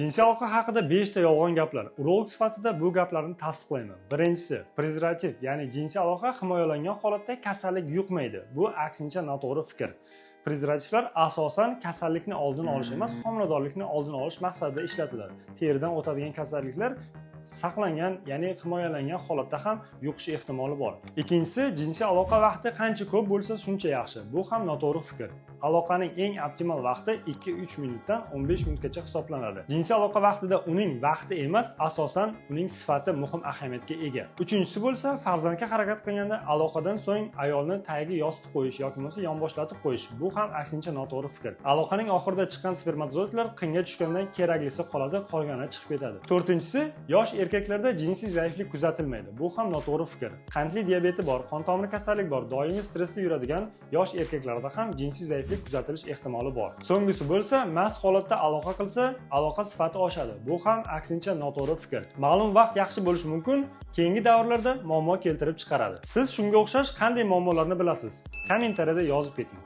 Jinsiy aloqa haqida 5 ta yolg'on gaplar. Urolog sifatida bu gaplarni tasdiqlayman. Birinchisi, prezervativ, ya'ni jinsiy aloqa himoyalangan holatda kasallik yuqmaydi. Bu aksincha noto'g'ri fikr. Prezervativlar asosan kasallikni oldini olish emas, homiladorlikni oldini olish maqsadida ishlatiladi. Teridan o'tadigan kasalliklar saqlangan, ya'ni himoyalangan holatda ham yuqish ehtimoli bor. Ikkinchisi, jinsiy aloqa vaqti qancha ko'p bo'lsa shuncha yaxshi. Bu ham noto'g'ri fikr. Aloqaning eng optimal vaqti 2-3 minutdan 15 minutgacha hisoblanadi. Jinsiy aloqa vaqtida uning vaqti emas, asosan uning sifati muhim ahamiyatga ega. Uchinchisi bo'lsa, farzandga harakat qilganda aloqadan so'ng ayolni tagiga yostiq qo'yish yoki bo'lmasa yonboshlatib qo'yish. Bu ham aksincha noto'g'ri fikr. Aloqaning oxirida chiqqan spermatozoidlar qinga tushgandan keraklisi qoladi, qolgani chiqib ketadi. To'rtinchisi, yosh erkaklarda jinsiy zaiflik kuzatilmaydi. Bu ham noto'g'ri fikr. Qandli diabeti bor, qon tomir kasallik bor, doimiy stressda yuradigan yosh erkaklarda ham jinsiy zaiflik kuzatilish ehtimoli bor. So'nggisi bo'lsa, mast holatda aloqa qilsa, aloqa sifati oshadi. Bu ham aksincha noto'g'ri fikr. Ma'lum vaqt yaxshi bo'lishi mumkin, keyingi davrlarda muammo keltirib chiqaradi. Siz shunga o'xshash qanday muammolarni bilasiz? Kommentariyada yozib keting.